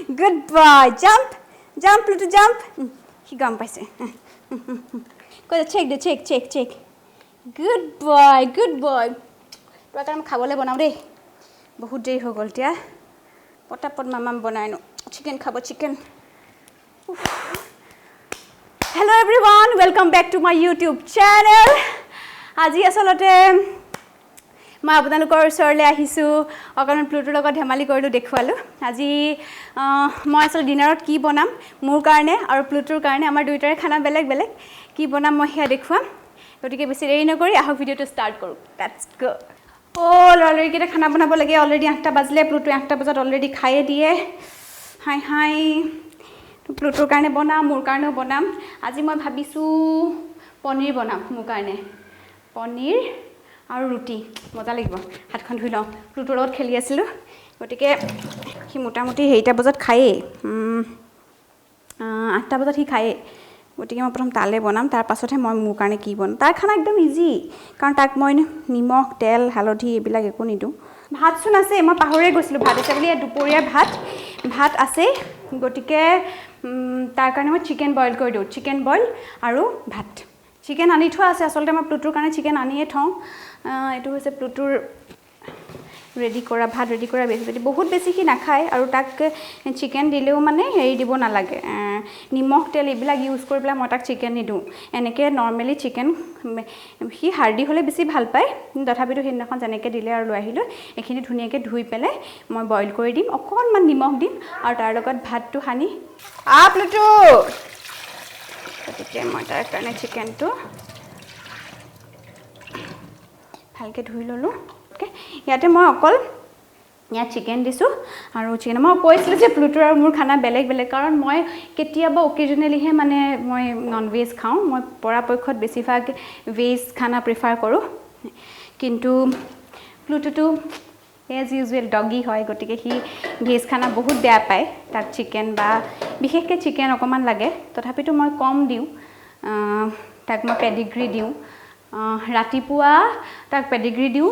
Good boy, jump jump Pluto jump. সি গম পাইছে। কৈ check they, check check check. Good boy, good boy. তোৰ কাৰণে মই খাবলৈ বনাওঁ দেই, বহুত দেৰি হৈ গ'ল এতিয়া। পটাপট মামাম বনাই নো, চিকেন খাব, chicken. Hello everyone, welcome back to my YouTube channel. আজি আচলতে মই আপোনালোকৰ ওচৰলৈ আহিছোঁ, অকণমান প্লুটোৰ লগত ধেমালি কৰিলোঁ, দেখুৱালোঁ। আজি মই আচলতে ডিনাৰত কি বনাম মোৰ কাৰণে আৰু প্লুটোৰ কাৰণে, আমাৰ দুয়োটাৰে খানা বেলেগ বেলেগ, কি বনাম মই সেয়া দেখুৱাম। গতিকে বেছি দেৰি নকৰি আহক ভিডিঅ'টো ষ্টাৰ্ট কৰোঁ। Let's গ'। অ' লৰালৰিকেইটা খানা বনাব লাগে, অলৰেডি 8টা বাজিলে। প্লুটোৱে 8টা বজাত অলৰেডি খায়ে দিয়ে। হাই হাই, প্লুটোৰ কাৰণে বনাম, মোৰ কাৰণেও বনাম। আজি মই ভাবিছোঁ পনীৰ বনাম মোৰ কাৰণে, পনীৰ আৰু ৰুটি, মজা লাগিব। হাতখন ধুই লওঁ, প্লুটোৰ লগত খেলি আছিলোঁ, গতিকে সি মোটামুটি 7টা বজাত খায়েই, 8টা বজাত সি খায়েই। গতিকে মই প্ৰথম তালৈ বনাম, তাৰ পাছতহে মই মোৰ কাৰণে কি বনাম। তাৰ খানা একদম ইজি, কাৰণ তাক মই নিমখ তেল হালধি এইবিলাক একো নিদিওঁ। ভাতচোন আছে, মই পাহৰিয়ে গৈছিলোঁ ভাত আছে বুলি। ইয়াত দুপৰীয়াৰ ভাত আছেই, গতিকে তাৰ কাৰণে মই চিকেন বইল কৰি দিওঁ, চিকেন বইল আৰু ভাত। চিকেন আনি থোৱা আছে, আচলতে মই প্লুটোৰ কাৰণে চিকেন আনিয়ে থওঁ। এইটো হৈছে প্লুটোৰ ৰেডি কৰা ভাত, ৰেডি কৰা বেছি বহুত বেছি সি নাখায়, আৰু তাক চিকেন দিলেও মানে হেৰি দিব নালাগে, নিমখ তেল এইবিলাক ইউজ কৰি পেলাই মই তাক চিকেন নিদিওঁ। এনেকৈ নৰ্মেলি চিকেন সি হাৰ্ডি হ'লে বেছি ভাল পায়, তথাপিতো সেইদিনাখন যেনেকৈ দিলে আৰু লৈ আহিলোঁ। এইখিনি ধুনীয়াকৈ ধুই পেলাই মই বইল কৰি দিম, অকণমান নিমখ দিম আৰু তাৰ লগত ভাতটো সানি। আ প্লুটো, গতিকে মই তাৰ কাৰণে চিকেনটো ভালকৈ ধুই ল'লোঁ। ইয়াতে মই অকল ইয়াত চিকেন দিছোঁ আৰু চিকেন, মই কৈছিলোঁ যে প্লুটোৰ আৰু মোৰ খানা বেলেগ বেলেগ, কাৰণ মই কেতিয়াবা অকেজনেলিহে মানে মই নন ভেজ খাওঁ। মই পৰাপক্ষত বেছিভাগ ভেজ খানা প্ৰিফাৰ কৰোঁ, কিন্তু প্লুটোটো এজ ইউজুৱেল ডগী হয়, গতিকে সি ভেজ খানা বহুত বেয়া পায়। তাক চিকেন বা বিশেষকৈ চিকেন অকণমান লাগে, তথাপিতো মই কম দিওঁ। তাক মই পেডিগ্ৰী দিওঁ, ৰাতিপুৱা তাক পেডিগ্ৰী দিওঁ,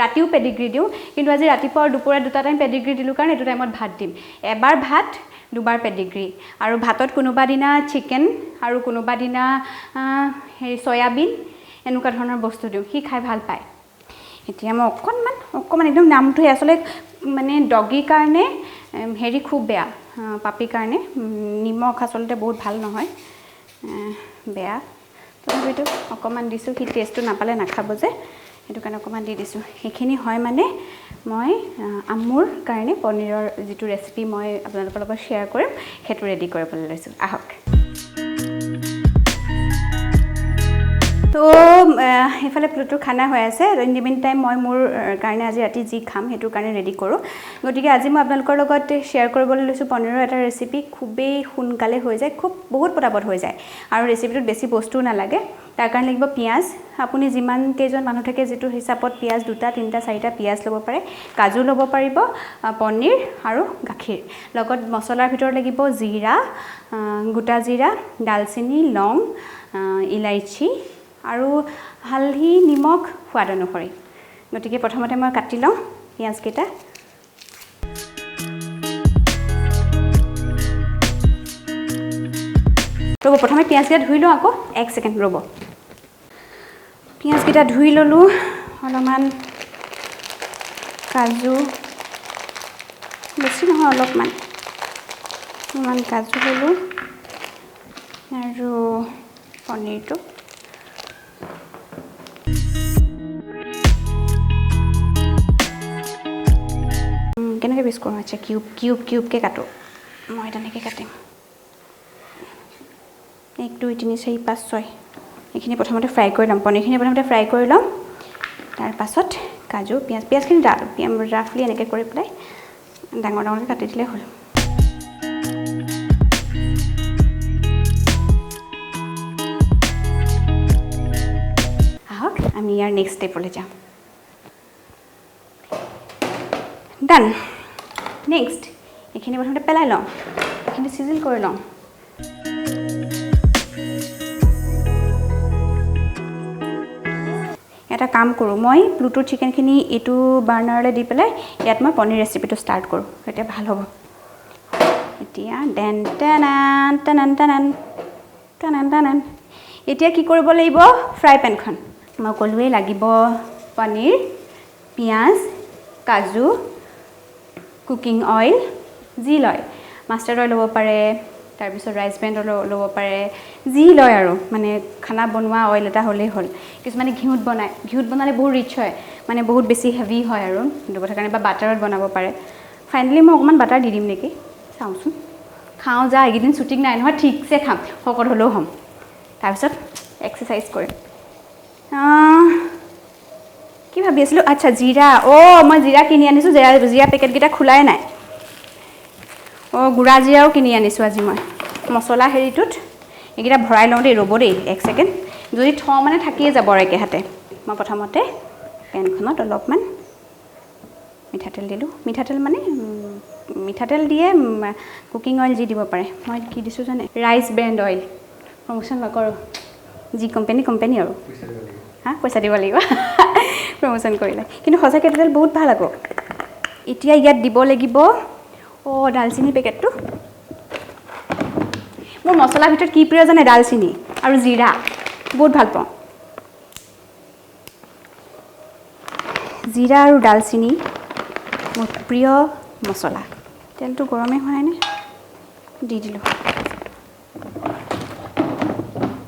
ৰাতিও পেডিগ্ৰী দিওঁ। কিন্তু আজি ৰাতিপুৱা আৰু দুপৰীয়া দুটা টাইম পেডিগ্ৰী দিলোঁ, কাৰণ এইটো টাইমত ভাত দিম। এবাৰ ভাত, দুবাৰ পেডিগ্ৰী। আৰু ভাতত কোনোবা দিনা চিকেন আৰু কোনোবা দিনা হেৰি চয়াবিন এনেকুৱা ধৰণৰ বস্তু দিওঁ, সি খাই ভাল পায়। এতিয়া মই অকণমান অকণমান একদম নামটোহে আচলতে মানে ডগীৰ কাৰণে হেৰি খুব বেয়া, পাপিৰ কাৰণে নিমখ আচলতে বহুত ভাল নহয়, বেয়া। তথাপিতো অকণমান দিছোঁ, সি টেষ্টটো নাপালে নাখাব যে, সেইটো কাৰণে অকণমান দি দিছোঁ। সেইখিনি হয় মানে মই মোৰ কাৰণে পনীৰৰ যিটো ৰেচিপি মই আপোনালোকৰ লগত শ্বেয়াৰ কৰিম, সেইটো ৰেডি কৰিবলৈ লৈছোঁ। আহক। তো সেইফালে প্লুটোৰ খানা হৈ আছে। ইন the mean time মই মোৰ কাৰণে আজি ৰাতি যি খাম সেইটোৰ কাৰণে ৰেডি কৰোঁ। গতিকে আজি মই আপোনালোকৰ লগত শ্বেয়াৰ কৰিবলৈ লৈছোঁ পনীৰৰ এটা ৰেচিপি। খুবেই সোনকালে হৈ যায়, খুব বহুত পটাপট হৈ যায়, আৰু ৰেচিপিটোত বেছি বস্তুও নালাগে। তাৰ কাৰণে লাগিব পিঁয়াজ, আপুনি যিমান কেইজন মানুহ থাকে যিটো হিচাপত পিঁয়াজ 2 3 4টা পিঁয়াজ ল'ব পাৰে, কাজু ল'ব পাৰিব, পনীৰ আৰু গাখীৰ। লগত মছলাৰ ভিতৰত লাগিব জিৰা, গোটা জিৰা, ডালচেনি, লং, ইলাইচি আৰু হালধি, নিমখ সোৱাদ অনুসৰি। গতিকে প্ৰথমতে মই কাটি লওঁ পিঁয়াজকেইটা। ৰ'ব, প্ৰথমে পিঁয়াজকেইটা ধুই লওঁ আকৌ, এক ছেকেণ্ড ৰ'ব। পিঁয়াজকেইটা ধুই ল'লোঁ, অলপমান কাজু, বেছি নহয় অলপমান, ইমান কাজু ল'লোঁ আৰু পনীৰটো। কেনেকৈ পিচ কৰোঁ? আচ্ছা, কিউব কিউব কিউবকৈ কাটোঁ, মই তেনেকৈ কাটিম। 1 2 3 4 5 6, এইখিনি প্ৰথমতে ফ্ৰাই কৰি ল'ম। পনীৰখিনি প্ৰথমতে ফ্ৰাই কৰি ল'ম, তাৰপাছত কাজু, পিঁয়াজ, পিঁয়াজখিনি ৰাফলি এনেকৈ কৰি পেলাই ডাঙৰ ডাঙৰকৈ কাটি দিলেই হ'ল। আহক আমি ইয়াৰ নেক্সট ষ্টেপলৈ যাওঁ। ডান। নেক্সট এইখিনি প্ৰথমতে পেলাই লওঁ, এইখিনি চিজিল কৰি লওঁ। এটা কাম কৰোঁ, মই প্লুটোৰ চিকেনখিনি এইটো বাৰ্ণাৰলৈ দি পেলাই ইয়াত মই পনীৰ ৰেচিপিটো ষ্টাৰ্ট কৰোঁ, তেতিয়া ভাল হ'ব। এতিয়া ডেন টেনান টেনান টেনান টেনান টেনান। এতিয়া কি কৰিব লাগিব, ফ্ৰাই পেনখন মই ক'লোৱেই লাগিব পনীৰ, পিঁয়াজ, কাজু, কুকিং অইল যি লয়, মাষ্টাৰ্ড অইল ল'ব পাৰে, তাৰপিছত ৰাইচ ব্ৰেণ্ড ল'ব পাৰে, যি লয় আৰু মানে খানা বনোৱা অইল এটা হ'লেই হ'ল। কিছুমানে ঘিউত বনায়, ঘিউত বনালে বহুত ৰিচ হয়, মানে বহুত বেছি হেভি হয় আৰু সেইটো কথা কাৰণে, বা বাটাৰত বনাব পাৰে। ফাইনেলি মই অকণমান বাটাৰ দি দিম নেকি, চাওঁচোন। খাওঁ যা, এইকেইদিন শ্বুটিং নাই নহয়, ঠিকছে খাম, শকত হ'লেও হ'ম, তাৰপিছত এক্সাৰচাইজ কৰিম। কি ভাবি আছিলোঁ, আচ্ছা জিৰা, অ' মই জিৰা কিনি আনিছোঁ, জিৰা পেকেটকেইটা খোলাই নাই। অ' গুড়া জিৰাও কিনি আনিছোঁ আজি মই মছলা হেৰিটোত। এইকেইটা ভৰাই লওঁ দেই, ৰ'ব দেই এক ছেকেণ্ড, যদি থওঁ মানে থাকিয়ে যাব আৰু একেহাতে। মই প্ৰথমতে পেনখনত অলপমান মিঠাতেল দিলোঁ। মিঠাতেল মানে মিঠাতেল দিয়ে কুকিং অইল যি দিব পাৰে। মই কি দিছোঁ জানে, ৰাইচ ব্ৰেণ্ড অইল, প্ৰমোশ্যন নকৰোঁ, যি কোম্পানী কোম্পানী আৰু, হা পইচা দিব লাগিব প্ৰমোশ্যন কৰিলে, কিন্তু সঁচাকৈ তেল বহুত ভাল আকৌ। এতিয়া ইয়াত দিব লাগিব অ' ডালচিনি পেকেটটো। মোৰ মছলাৰ ভিতৰত কি প্ৰিয় জানে, ডালচিনি আৰু জিৰা, বহুত ভাল পাওঁ। জিৰা আৰু ডালচিনি মোৰ প্ৰিয় মছলা। তেলটো গৰমেই হোৱা নাই, দি দিলোঁ।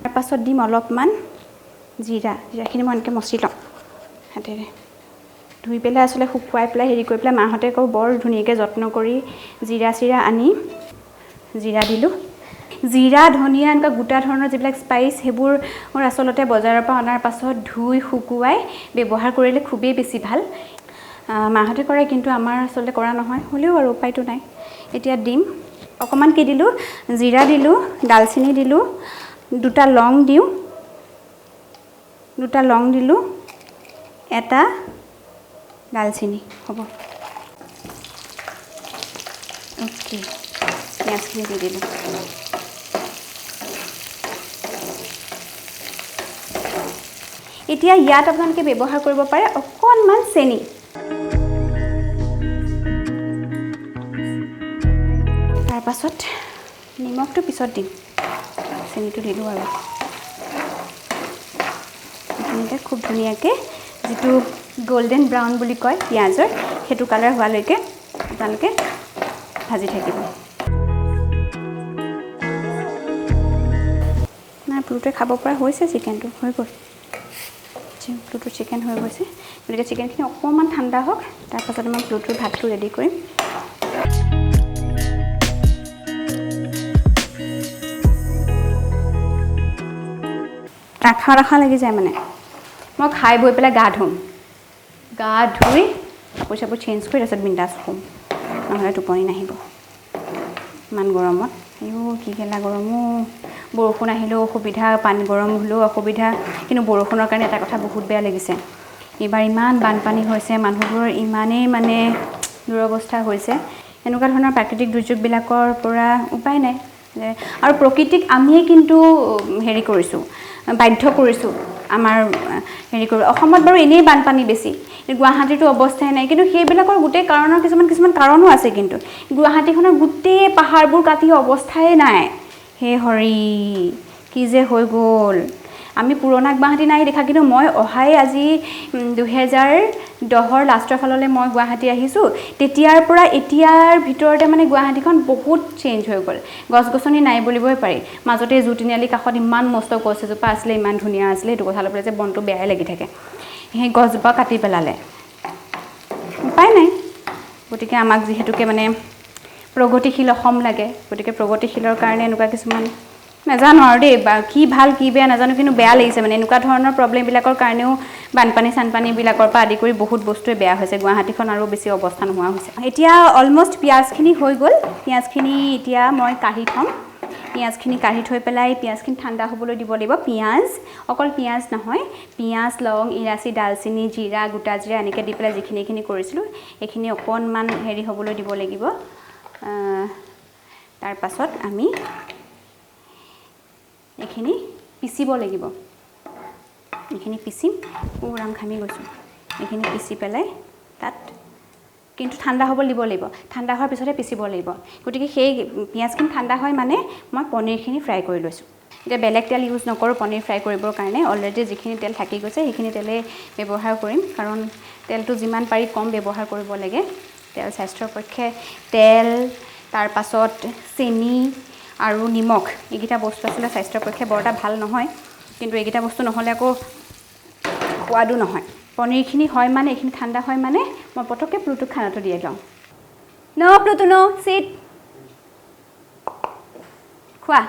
তাৰপাছত দিম অলপমান জিৰা। জিৰাখিনি মই এনেকৈ মচি লওঁ হাতেৰে, ধুই পেলাই আচলতে শুকুৱাই পেলাই হেৰি কৰি পেলাই মাহঁতে আকৌ বৰ ধুনীয়াকৈ যত্ন কৰি জিৰা চিৰা আনি জিৰা দিলোঁ। জিৰা, ধনিয়া, এনেকুৱা গোটা ধৰণৰ যিবিলাক স্পাইচ, সেইবোৰ মোৰ আচলতে বজাৰৰ পৰা অনাৰ পাছত ধুই শুকুৱাই ব্যৱহাৰ কৰিলে খুবেই বেছি ভাল। মাহঁতে কৰে, কিন্তু আমাৰ আচলতে কৰা নহয়, হ'লেও আৰু উপায়টো নাই। এতিয়া দিম অকণমান, কি দিলোঁ, জিৰা দিলোঁ, ডালচিনি দিলোঁ, দুটা লং দিওঁ, দুটা লং দিলোঁ, এটা ডালচিনি হ'ব। অ'কে, পিঁয়াজখিনি দি দিলোঁ। এতিয়া ইয়াত আপোনালোকে ব্যৱহাৰ কৰিব পাৰে অকণমান চেনি। তাৰপাছত নিমখটো পিছত দিম, চেনিটো দিলোঁ আৰু। এইখিনিতে খুব ধুনীয়াকৈ যিটো গল্ডেন ব্ৰাউন বুলি কয় পিঁয়াজৰ, সেইটো কালাৰ হোৱালৈকে আপোনালোকে ভাজি থাকিব। নাই, প্লুটোৱে খাব পৰা হৈছে, চিকেনটো হৈ গ'ল, প্লুটোৰ চিকেন হৈ গৈছে। গতিকে চিকেনখিনি অকণমান ঠাণ্ডা হওক, তাৰপাছত মই প্লুটোৰ ভাতটো ৰেডি কৰিম। ৰাখা ৰাখা লাগি যায় মানে। মই খাই বৈ পেলাই গা ধুম, গা ধুই কাপোৰ চাপোৰ চেঞ্জ কৰি তাৰপিছত বিন্দাছ শুম, নহ'লে টোপনি নাহিব ইমান গৰমত। আইঅ' কি গেলা গৰম অ'। বৰষুণ আহিলেও অসুবিধা, পানী গৰম হ'লেও অসুবিধা। কিন্তু বৰষুণৰ কাৰণে এটা কথা বহুত বেয়া লাগিছে, এইবাৰ ইমান বানপানী হৈছে, মানুহবোৰৰ ইমানেই মানে দুৰৱস্থা হৈছে। এনেকুৱা ধৰণৰ প্ৰাকৃতিক দুৰ্যোগবিলাকৰ পৰা উপায় নাই। আৰু প্ৰকৃতিক আমিয়ে কিন্তু হেৰি কৰিছোঁ, বাধ্য কৰিছোঁ আমাৰ হেৰি কৰোঁ। অসমত বাৰু এনেই বানপানী বেছি, গুৱাহাটীৰতো অৱস্থাই নাই। কিন্তু সেইবিলাকৰ গোটেই কাৰণৰ কিছুমান কিছুমান কাৰণো আছে। কিন্তু গুৱাহাটীখনৰ গোটেই পাহাৰবোৰ কাটি অৱস্থাই নাই। হে হৰি, কি যে হৈ গ'ল। আমি পুৰণা গুৱাহাটী নাই দেখা, কিন্তু মই অহাই আজি 2010ৰ লাষ্টৰ ফাললৈ মই গুৱাহাটী আহিছোঁ। তেতিয়াৰ পৰা এতিয়াৰ ভিতৰতে মানে গুৱাহাটীখন বহুত চেঞ্জ হৈ গ'ল। গছ গছনি নাই বুলিবই পাৰি। মাজতে জু তিনিআলি কাষত ইমান মস্ত গছ এজোপা আছিলে, ইমান ধুনীয়া আছিলে, সেইটো কথা লৈ পেলাই যে বনটো বেয়াই লাগি থাকে, সেই গছজোপা কাটি পেলালে, উপায় নাই। গতিকে আমাক যিহেতুকে মানে প্ৰগতিশীল অসম লাগে, গতিকে প্ৰগতিশীলৰ কাৰণে এনেকুৱা কিছুমান নাজানো আৰু দেই, বা কি ভাল কি বেয়া নাজানো, কিন্তু বেয়া লাগিছে মানে এনেকুৱা ধৰণৰ প্ৰব্লেমবিলাকৰ কাৰণেও বানপানী চানপানীবিলাকৰ পৰা আদি কৰি বহুত বস্তুৱে বেয়া হৈছে। গুৱাহাটীখন আৰু বেছি অৱস্থা নোহোৱা হৈছে। এতিয়া অলমষ্ট পিঁয়াজখিনি হৈ গ'ল। পিঁয়াজখিনি এতিয়া মই কাঢ়ি থ'ম। পিঁয়াজখিনি কাঢ়ি থৈ পেলাই পিঁয়াজখিনি ঠাণ্ডা হ'বলৈ দিব লাগিব। পিঁয়াজ অকল পিঁয়াজ নহয়, পিঁয়াজ, লং, ইলাচি, ডালচিনি, জিৰা, গোটা জিৰা এনেকৈ দি পেলাই যিখিনি এইখিনি কৰিছিলোঁ, এইখিনি অকণমান হেৰি হ'বলৈ দিব লাগিব। তাৰপাছত আমি এইখিনি পিচিব লাগিব। এইখিনি পিচিম। অ' ৰাম, ঘামি গৈছোঁ। এইখিনি পিচি পেলাই তাত কিন্তু ঠাণ্ডা হ'ব দিব লাগিব, ঠাণ্ডা হোৱাৰ পিছতহে পিচিব লাগিব। গতিকে সেই পিঁয়াজখিনি ঠাণ্ডা হয় মানে মই পনীৰখিনি ফ্ৰাই কৰি লৈছোঁ। এতিয়া বেলেগ তেল ইউজ নকৰোঁ পনীৰ ফ্ৰাই কৰিবৰ কাৰণে, অলৰেডি যিখিনি তেল থাকি গৈছে সেইখিনি তেলেই ব্যৱহাৰ কৰিম, কাৰণ তেলটো যিমান পাৰি কম ব্যৱহাৰ কৰিব লাগে। তেল স্বাস্থ্যৰ পক্ষে, তেল তাৰপাছত চেনি আৰু নিমখ, এইকেইটা বস্তু আচলতে স্বাস্থ্যৰ পক্ষে বৰ এটা ভাল নহয়, কিন্তু এইকেইটা বস্তু নহ'লে আকৌ সোৱাদো নহয়। পনীৰখিনি হয় মানে এইখিনি ঠাণ্ডা হয় মানে মই পটককৈ প্লুটোক খানাটো দিয়ে লওঁ। ন' প্লুটো ন' চিট, খোৱা।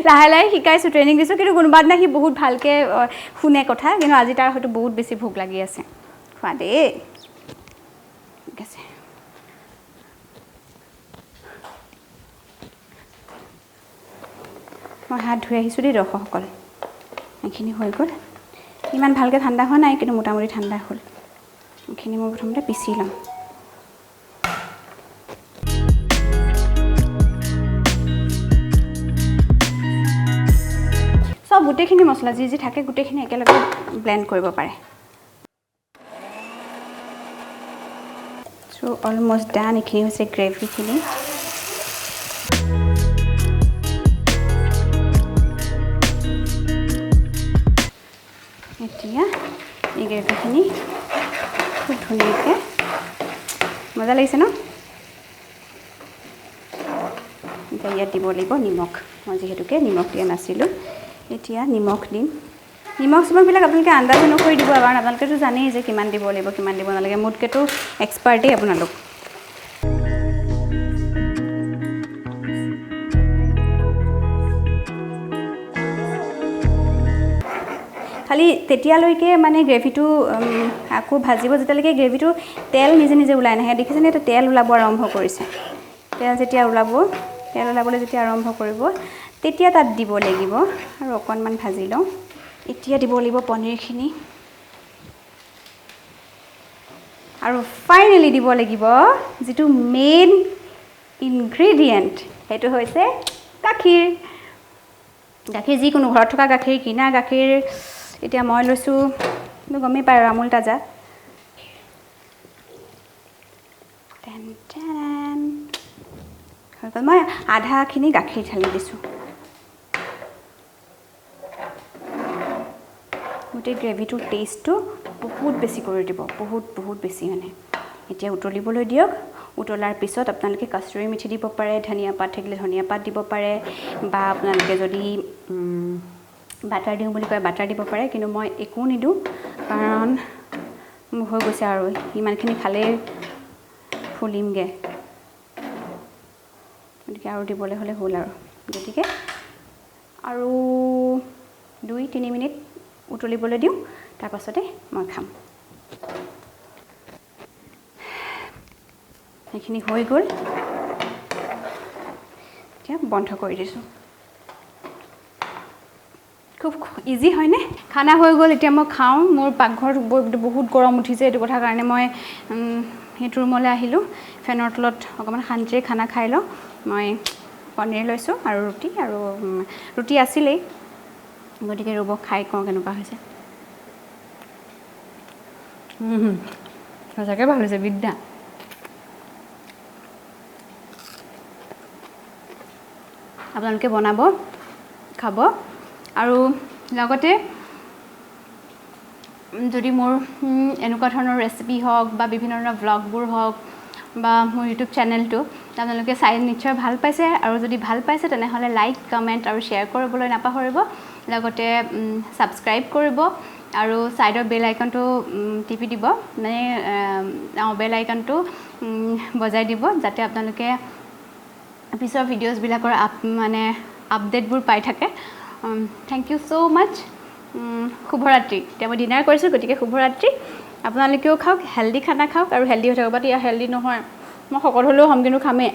লাহে লাহে শিকাইছোঁ, ট্ৰেইনিং দিছোঁ, কিন্তু কোনোবা দিনা সি বহুত ভালকৈ শুনে কথা, কিন্তু আজি তাৰ হয়তো বহুত বেছি ভোক লাগি আছে। খোৱা দেই, ঠিক আছে। মই হাত ধুই আহিছোঁ দেই দৰ্শকসকল। এইখিনি হৈ গ'ল, ইমান ভালকৈ ঠাণ্ডা হোৱা নাই কিন্তু মোটামুটি ঠাণ্ডা হ'ল। এইখিনি মই প্ৰথমতে পিচি ল'ম। চব গোটেইখিনি মছলা যি যি থাকে গোটেইখিনি একেলগে ব্লেণ্ড কৰিব পাৰে। চ' অলমষ্ট ডান। এইখিনি হৈছে গ্ৰেভিখিনি। এতিয়া এই গ্ৰেভিখিনি খুব ধুনীয়াকৈ, মজা লাগিছে ন? এতিয়া ইয়াত দিব লাগিব নিমখ। মই যিহেতুকে নিমখ দিয়া নাছিলোঁ, এতিয়া নিমখ দিম। নিমখ চিমখবিলাক আপোনালোকে আন্দাজ অনুসৰি দিব, কাৰণ আপোনালোকেতো জানেই যে কিমান দিব লাগিব কিমান দিব নালাগে, মোতকৈতো এক্সপাৰ্টেই আপোনালোক। খালি তেতিয়ালৈকে মানে গ্ৰেভিটো আকৌ ভাজিব যেতিয়ালৈকে গ্ৰেভিটো তেল নিজে নিজে ওলাই নাহে। দেখিছেনে এতিয়া তেল ওলাব আৰম্ভ কৰিছে। তেল যেতিয়া ওলাব, তেল ওলাবলৈ যেতিয়া আৰম্ভ কৰিব তেতিয়া তাত দিব লাগিব আৰু অকণমান ভাজি লওঁ। এতিয়া দিব লাগিব পনীৰখিনি আৰু ফাইনেলি দিব লাগিব যিটো মেইন ইনগ্ৰেডিয়েণ্ট, সেইটো হৈছে গাখীৰ। গাখীৰ যিকোনো ঘৰত থকা গাখীৰ, কিনা গাখীৰ। এতিয়া মই লৈছোঁ, কিন্তু গমেই পায় আৰু, আমুল তাজা। হৈ গ'ল। মই আধাখিনি গাখীৰ ঢালি দিছোঁ। গোটেই গ্ৰেভিটোৰ টেষ্টটো বহুত বেছি কৰি দিব, বহুত বহুত বেছি মানে। এতিয়া উতলিবলৈ দিয়ক। উতলাৰ পিছত আপোনালোকে কচুৰি মেথি দিব পাৰে, ধনিয়া পাত থাকিলে ধনিয়া পাত দিব পাৰে, বা আপোনালোকে যদি বাটাৰ দিওঁ বুলি কয় বাটাৰ দিব পাৰে, কিন্তু মই একো নিদিওঁ, কাৰণ মোৰ হৈ গৈছে আৰু ইমানখিনি খালেই ফুলিমগৈ, গতিকে আৰু দিবলৈ হ'লে হ'ল আৰু। গতিকে আৰু 2-3 মিনিট উতলিবলৈ দিওঁ, তাৰপাছতে মই খাম। সেইখিনি হৈ গ'ল, এতিয়া বন্ধ কৰি দিছোঁ। খুব ইজি হয়নে? খানা হৈ গ'ল, এতিয়া মই খাওঁ। মোৰ পাকঘৰত বহুত গৰম উঠিছে, এইটো কথাৰ কাৰণে মই সেইটো ৰুমলৈ আহিলোঁ। ফেনৰ তলত অকণমান শান্তিৰে খানা খাই লওঁ। মই পনীৰ লৈছোঁ আৰু ৰুটি, আৰু ৰুটি আছিলেই, গতিকে ৰ'ব খাই কওঁ কেনেকুৱা হৈছে। সঁচাকৈ ভাল হৈছে, বিদ্যা। আপোনালোকে বনাব, খাব, আৰু লগতে যদি মোৰ এনেকুৱা ধৰণৰ ৰেচিপি হওক বা বিভিন্ন ধৰণৰ ভ্লগবোৰ হওক বা মোৰ ইউটিউব চেনেলটো আপোনালোকে চাই নিশ্চয় ভাল পাইছে, আৰু যদি ভাল পাইছে তেনেহ'লে লাইক, কমেণ্ট আৰু শ্বেয়াৰ কৰিবলৈ নাপাহৰিব। লগতে ছাবস্ক্ৰাইব কৰিব আৰু ছাইডৰ বেল আইকনটো টিপি দিব, মানে বেল আইকনটো বজাই দিব, যাতে আপোনালোকে পিছৰ ভিডিঅ'জবিলাকৰ মানে আপডেটবোৰ পাই থাকে। Thank you so মাছ। শুভৰাত্ৰি। এতিয়া মই ডিনাৰ কৰিছোঁ, গতিকে শুভৰাত্ৰি। আপোনালোকেও খাওক, হেল্ডি খানা খাওক আৰু হেল্ডি হৈ থাকক। বাট ইয়াৰ হেল্ডি নহয়, মই শকত হ'লেও হ'ম, কিন্তু খামেই।